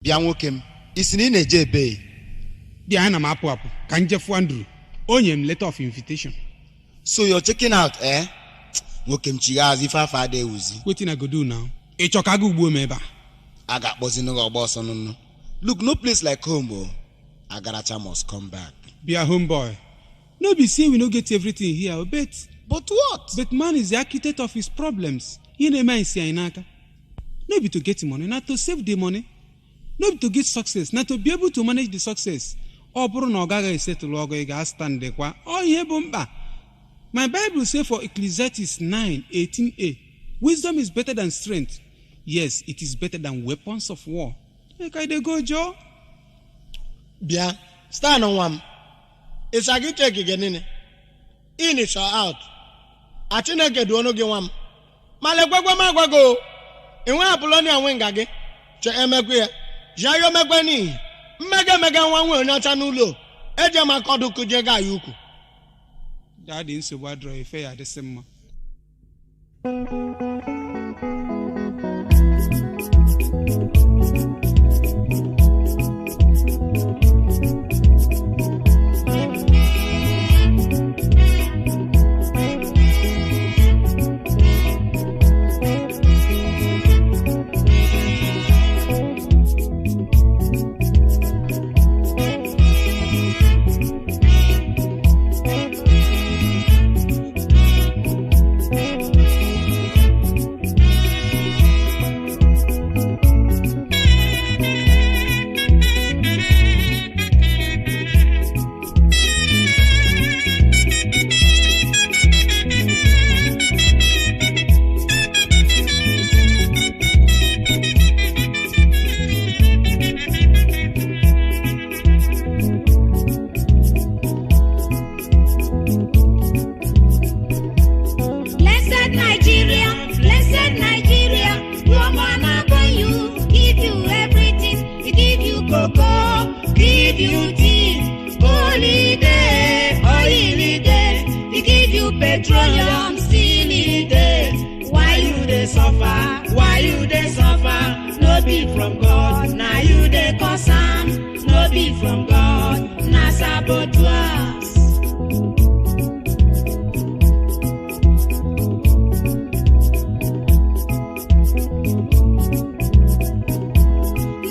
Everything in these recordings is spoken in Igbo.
Bịa nwoke m, isi na ị na-eje ebe? Bịa, ana m apụ apụ ka m jefu Andrew. O nye m letter of invitation. So you're checking out, eh? Nwoke m, chigha azụ, ife afọ ada ewuzi. Wetin I go do now? Ị chọ ka aga ugbuo m ebe a? A ga-akpọzinụ gị ọgba ọsọ nụnụ. Look, no place like home o. Agaracha must come back. Bịa, homeboy, no be say we no get everything here o, but But what? But man is the architect of his problems. Ihe na-eme anyị si anyị n'aka. No be to get money, na to save the money. No be to get success, na to be able to manage the success. Ọ bụrụ na ọ gaghị esetụlụ ọgụ, ị ga-stand kwa. Ọ ihe bụ mkpa. My Bible say for Ecclesiastes 9:18a, "Wisdom is better than strength. Yes, it is better than weapons of war." Make I dey go, Joe. Bịa, stan nwa m, ịsa gị cheki gị nini in is or out. A Chineke duonu gị, nwa m. Ma lekwekwe m agwa gị o, enwe Apolonia nwe nga gị che emekwe ya jia ya omekwe n'ihi mmega emega nwa nwe onye ọcha n'ụlọ eje maka ọdụ kuje ga ya ukwu. Daddy, nsogbu adịrọ, ife ya adịsị mma. Blessed Nigeria, blessed Nigeria, your mama born you, give you everything, he give you cocoa, give you tea, holiday, holiday, he give you petroleum, still he dey. Why you dey suffer? Why you dey suffer? No be from God, na you dey cause am. No be from God, na saboteurs.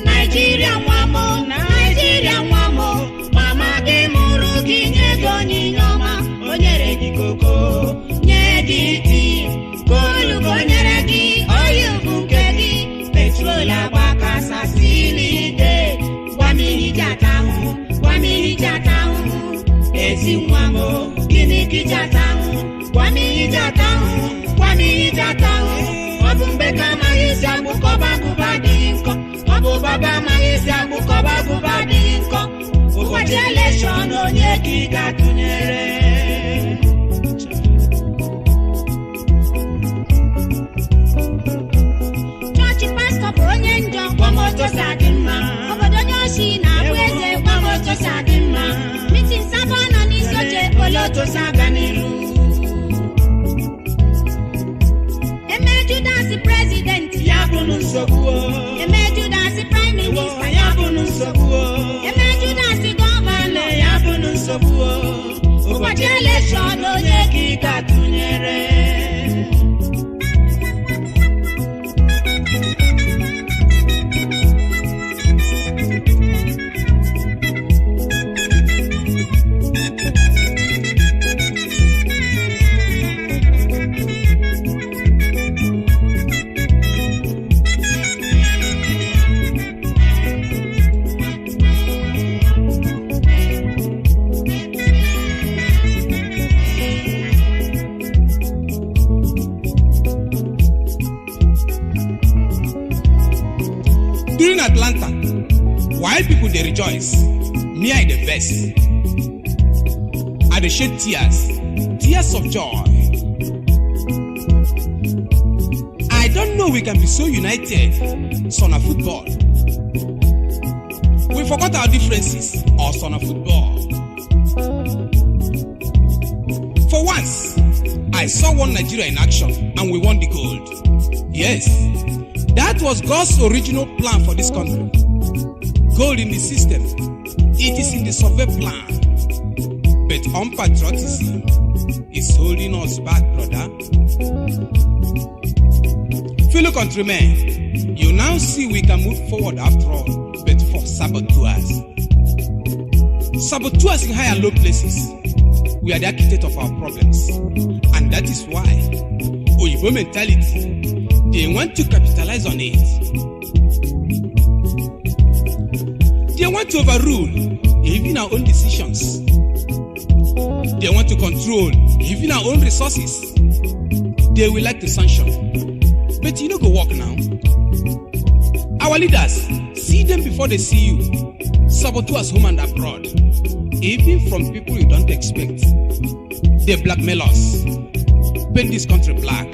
Naijiria nwa m, Naijiria nwa m, mama gị mụrụ gị nye gị onyinye ọma. O nyere gị koko, nye gị tii, kolu ka o nyere gị, oyi bụ nke gị, petrol agbakasasịlide. Gwa m ihe iji ata ahụhụ, gwa m ihe iji ata ahụhụ, ezi nwa m, gịnị ka iji ata ahụhụ? Gwa m ihe iji ata ahụhụ, gwa m ihe iji ata ahụhụ. Ọ bụ mgbe ka amaghị isi agbụkọba agụba adịghị nkọ. Ọ bụ baba amaghị isi agbụkọba agụba adịghị nkọ. Ụbọchị election, onye ka ị ga-atụnyere? Chọọchị pastọ bụ onye njọ. Gwamoto si adị mma. Obodo onye oshi na-abụ eze. Gwamoto si adị mma. Meeting saba nọ n'isi oche. Oloto si aga n'iru. Eme Judas president. Ya bụnụ nsogbu o. Eme Judas prime minister. Ya bụnụ nsogbu o. Eme Judas governor. Ya bụnụ nsogbu o. Ụbọchị election, onye ka ị ga-atụnyere? During Atlanta, while people dey rejoice, me, I dey vex. I dey shed tears, tears of joy. I don't know we can be so united. So na football. We forgot our differences or so na football. For once, I saw one Nigeria in action and we won the gold. Yes, that was God's original plan for this country. loophole in the system. It is in the survey plan. But unpatriotism is holding us back, brother. Fellow countrymen, you now see we can move forward after all, but for saboteurs. Saboteurs in high and low places. We are the architect of our problems. And that is why Oyibo mentality, they want to capitalize on it. They want to overrule even our own decisions. They want to control even our own resources. They will like to sanction. But you no go work now. Our leaders, see them before they see you. Saboteurs home and abroad. Even from people you don't expect. They blackmail us. Paint this country black.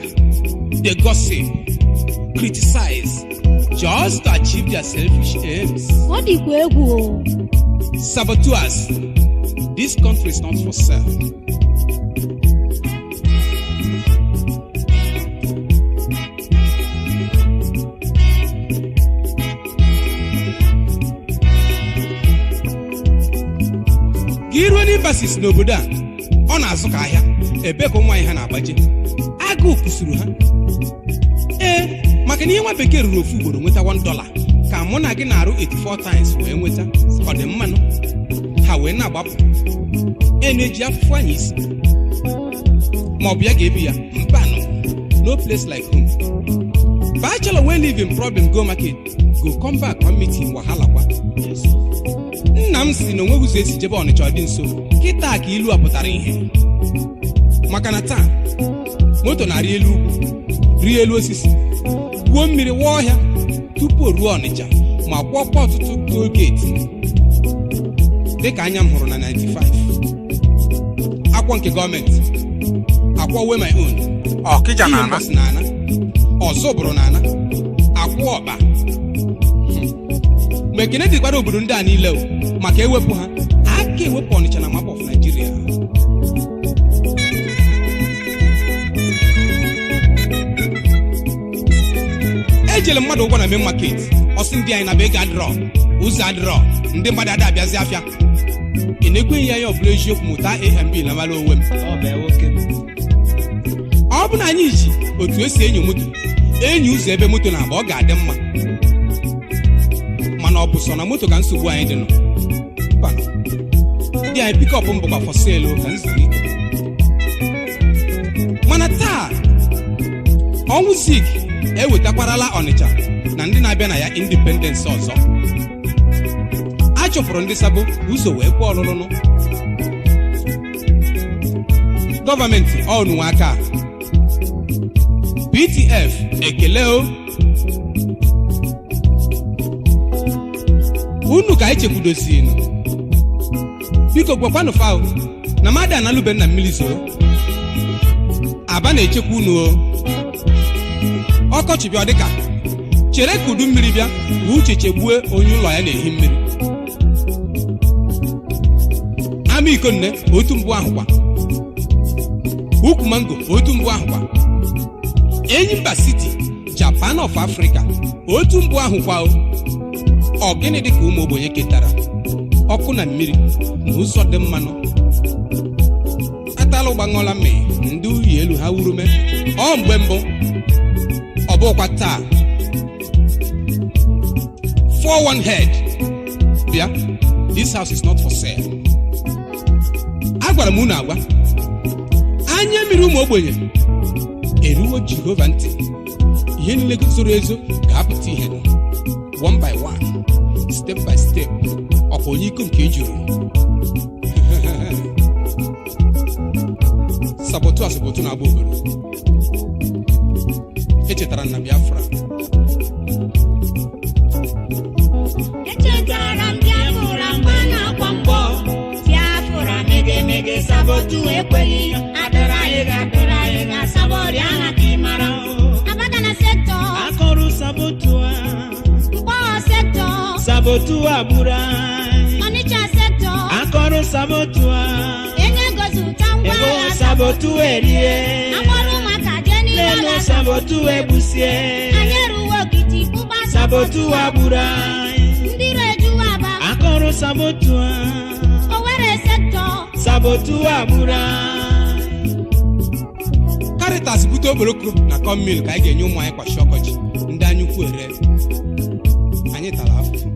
They gossip, criticize, just to achieve their selfish aims. Ọ dịkwa egwu o. Saboteurs, this country is not for sale. Ka iruo n'embassies n'obodo a, ọ na-azụ ka ahịa ebe ka ụmụ anyị ha na-agbaje. Agụụ kwụsịrị ha. Ee, maka na ihe nwa bekee ruru ofu ugboro nweta $1 ka mụ na gị na-arụ 84 times wee nweta ọ dị mmanụ ha wee na-agbapụ e na-eji afụfụ anyị isi ma ọ bụ ya ga-ebi ya mbanụ. No place like home. Bachelor wey live in problem go market, go come back, come meet him wahala kwa. Nna m si na onweghị ụzọ esi jebe Ọnịcha ọ dị nso. Kịta ka ilu a pụtara ihe, maka na taa moto na-arị elu ugwu, rie elu osisi, gwuo mmiri, waa ọhịa tupu o ruo Ọnịcha, ma kwọkwa ọtụtụ toll gate, dịka anya m hụrụ na 95 akwọ nke gọọmenti akwọ we my own. Ọkịja ihe na ana. Mbọsị na ana ọzọ bụrụ na ana akwụ ọkpa. Mgbe ekene dịkwara obodo ndị a niile o, maka ewepụ ha aka ewepụ Ọnịcha na map of Nigeria. Ejele mmadụ ụgwọ na main market, ọsị ndị anyị na be ego adịrọ, ụzọ adịrọ, ndị mmadụ ada abịazi afịa. Ị na-ekweghị ya, ya ọbụla eziokwu. Mụta A and B na mara onwe m. Ọ bụ nwoke m. Ọ bụ na anyị ji otu esi enyo moto enyi ụzọ ebe moto na-agba, ọ ga-adị mma. Mana ọ bụ sọ na moto ka nsogbu anyị dị nọ? Mbanụ. Ndị anyị pickup m bụkwa for sale o, ka m zuru ike. Mana taa, ọnwụ Zik ewetakwarala Ọnịcha na ndị na-abịa na ya independence ọzọ. A chụpụrụ ndị sabo ụzọ wee kwee ọlụlụnụ. Gọọmenti ọnụnwe aka a. PTF ekele o unu ka anyị chekwudosinu. Biko gwakwanụ fa na mmadụ analụbe na mmiri zoro. Aba na-echekwa unu o. Ọkọchị bịa, ọ dịka chere ka udu mmiri bịa ka uche chegbue onye ụlọ ya na-ehi mmiri. Ama ikonne otu mbụ ahụkwa, ukwu mango otu mbụ ahụkwa, Enyimba City, Japan of Africa otu mbụ ahụkwa o. Ọ gịnị dị ka ụmụ ogbenye ketara ọkụ na mmiri na ụzọ dị mmanụ atala ụgbaṅụọla mmiri ndị uyi elu ha wurume ọ mgbe mbụ, ọ bụkwa taa. 41 head bịa, this house is not for sale. Agwara m unu agwa, anya mmiri ụmụ ogbenye eruwo Jehova ntị. Ihe niile zoro ezo ga-apụta ihe one by one, step by step. Ọkwa onye iko nke ejuru saboteur asabotu na-agba obodo. Echetara m na Biafra. Echetara m Biafra mgbe a na-akwa mgbọ Biafra megemege. Saboteur ekweghị adọrọ anyị ga-adọrọ anyị ga-asabọrịa aha ka ị mara. Abagana sector. Akọrọ saboteur. Mkpọ sector. Saboteur gburu anyị. Ọnịcha sector. Akọrọ saboteur. Enye gozi ụta ngwa ego agha. Saboteur erie. Akpọrọ ụmụaka jee n'ime lelu agha. Saboteur egbusie. Anyị eruwo okiti kpụkpa. Saboteur gburu anyị. Ndị iro ejuwa Aba. sabotua. Owerri sector. Sabotua gburu anyị. Caritas bute okporoko na cornmeal ka anyị ga-enye ụmụ anyị kwashi ọkọchị. Ndị anya ukwu ere anyị tara afụfụ.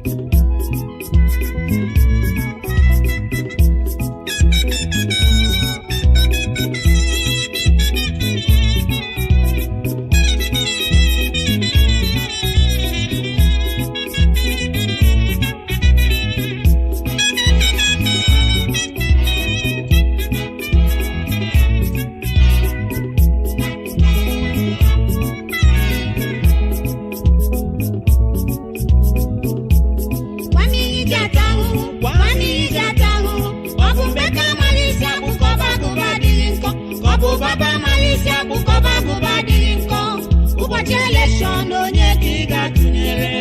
Gwa m ihe iji ata ahụhụ, gwa m ihe iji ata ahụhụ. Ọ bụ mgbe ka amala isi agbụ ka ọba agụba adịghị nkọ, ka ọ bụ baba amala isi agbụ ka ọba agụba adịghị nkọ. Ụbọchị election, onye ka ị ga-atụnyere?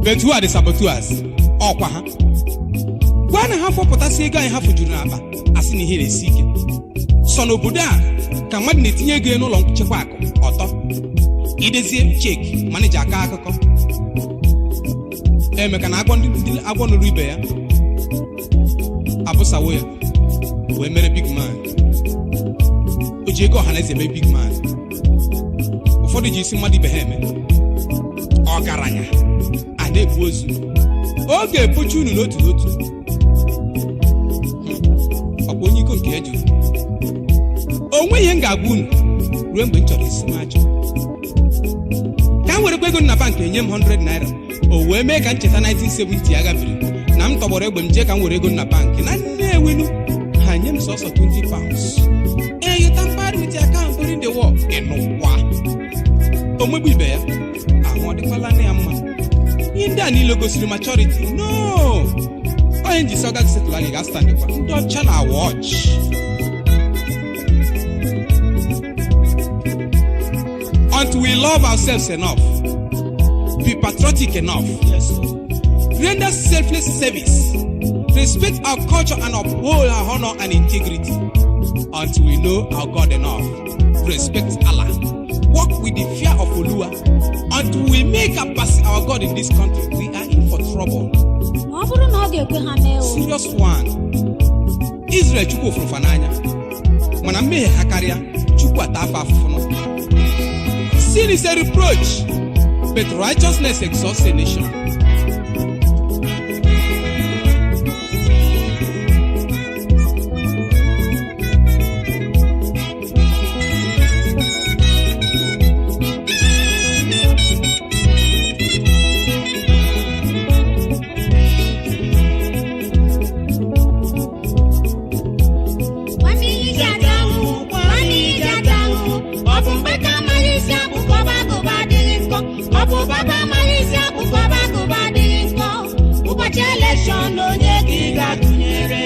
But who are the saboteurs? Ọkwa ha gwa na ha fọpụtasị ego anyị ha fụjuru n'akpa, asị na ihe na-esi ike. Sọ n'obodo a ka mmadụ na-etinye ego ya n'ụlọ nchekwa akụ ọtọ idezie cheque, manager aka akụkọ emeka na agwọ ndị agwọ nụrụ ibe ya abụsawo ya wee mere big man. O ji ego ọha na eze eme big man. Ụfọdụ ji isi mmadụ ibe ha eme ọgaranya. A na-ebu ozu oge epocha unu n'otu n'otu. Ọkwa onye iko nke ya juru onwe. Ihe m ga-agwa unu ruo mgbe m chọrọ isi m achọ ka m werekwa ego m na bank enye m 100 naira, o wee mee ka m cheta 1970 agha biri na m tọgbọrọ egbe m jee ka m were ego m na bank na Nnewinu, ha nye m sọsọ £20. Ee, you tampered with your account during the war. Ịnụkwa omegbu ibe ya ahụ ọ dịkwala nne ya mma. Ihe ndị a niile gosiri maturity no onye njisi ọga setụl anyị ga-astandịkwa ndị ọcha na watch. Until we love ourselves enough, be patriotic enough, Yes, sir. render selfless service, respect our culture and uphold our honor and integrity. Until we know our God enough, respect Allah, work with the fear of Oluwa. Until we make Abasi our God in this country, we are in for trouble. Ma ọ bụrụ na ọ ga-ekwe ha mee o. Serious one. Israel, Chukwu fụrụ fa n'anya, mana mmehie ha karịa, Chukwu ata afọ afụfụ nọ. Sin is a reproach, but righteousness exalts a nation. Gwa m ihe iji ata ahụhụ, gwa m ihe iji ata ahụhụ. Ọ bụ mgbe ka amala isi agbụ ka ọba agụba adịghị nkọ, ka ọ bụ baba amala isi agbụ ka ọba agụba adịghị nkọ. Ụbọchị election, onye ka ị ga-atụnyere?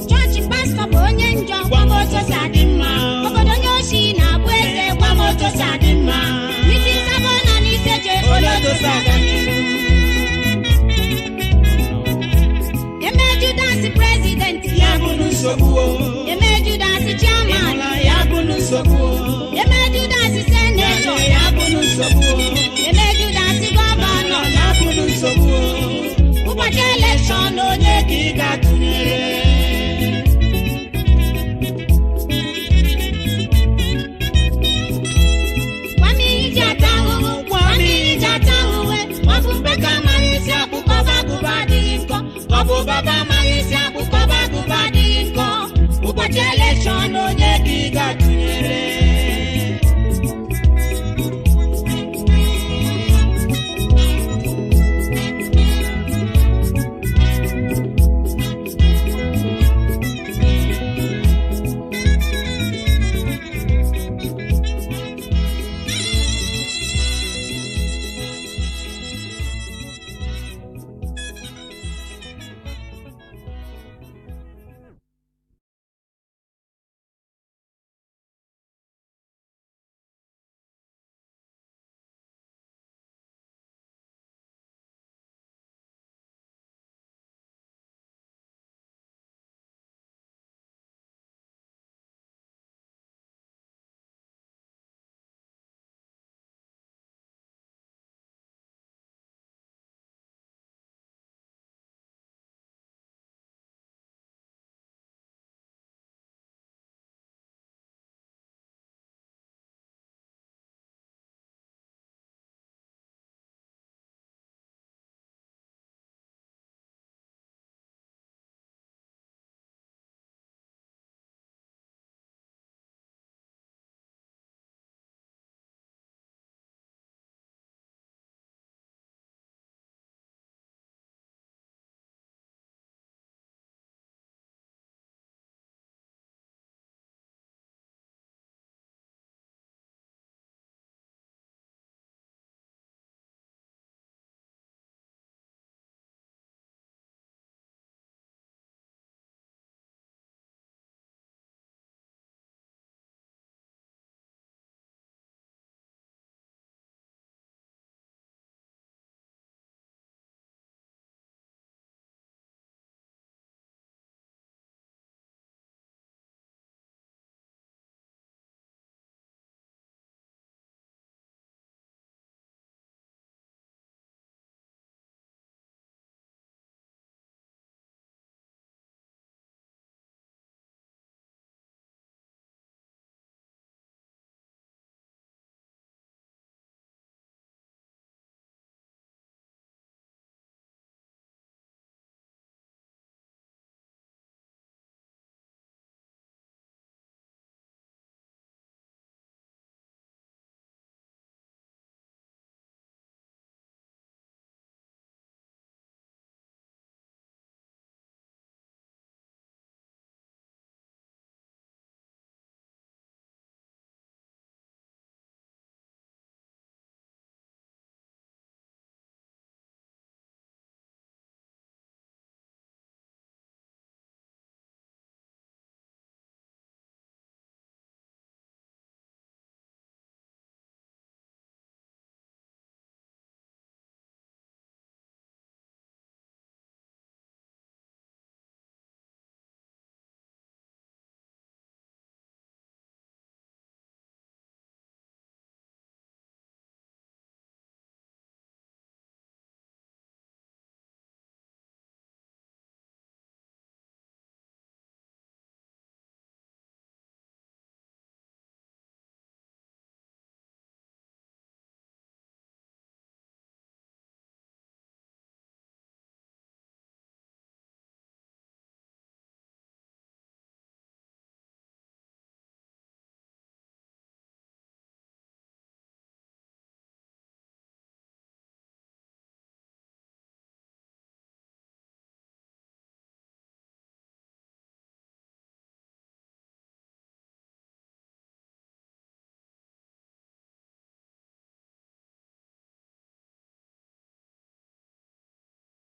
Chọọchị pastọ bụ onye njọ, gwa m otu o si adị mma. Obodo onye oshi na-abụ eze, gwa m otu o si adị mma. N'isi nsabọ na n'isi eche, olee otu o si aga n'ihu? Eme Judas president, Ya bụ nsogbu o. eme Judas chairman, Ịhụla ya bụ nsogbu o. eme Judas senator, Ya bụ nsogbu o. eme Judas governor. Ya bụ nsogbu o. Ụbọchị election, onye ka ị ga-atụnyere? Gwa m ihe iji ata ahụhụ, gwa m ihe iji ata ahụhụ. Ọ bụ mgbe ka amara isi akpụ ka ọba agụba adịghị nkọ, ka ọ bụ baba amara isi akpụ ka ọba agụba adịghị nkọ. Ụbọchị election, onye ka ị ga-atụnyere?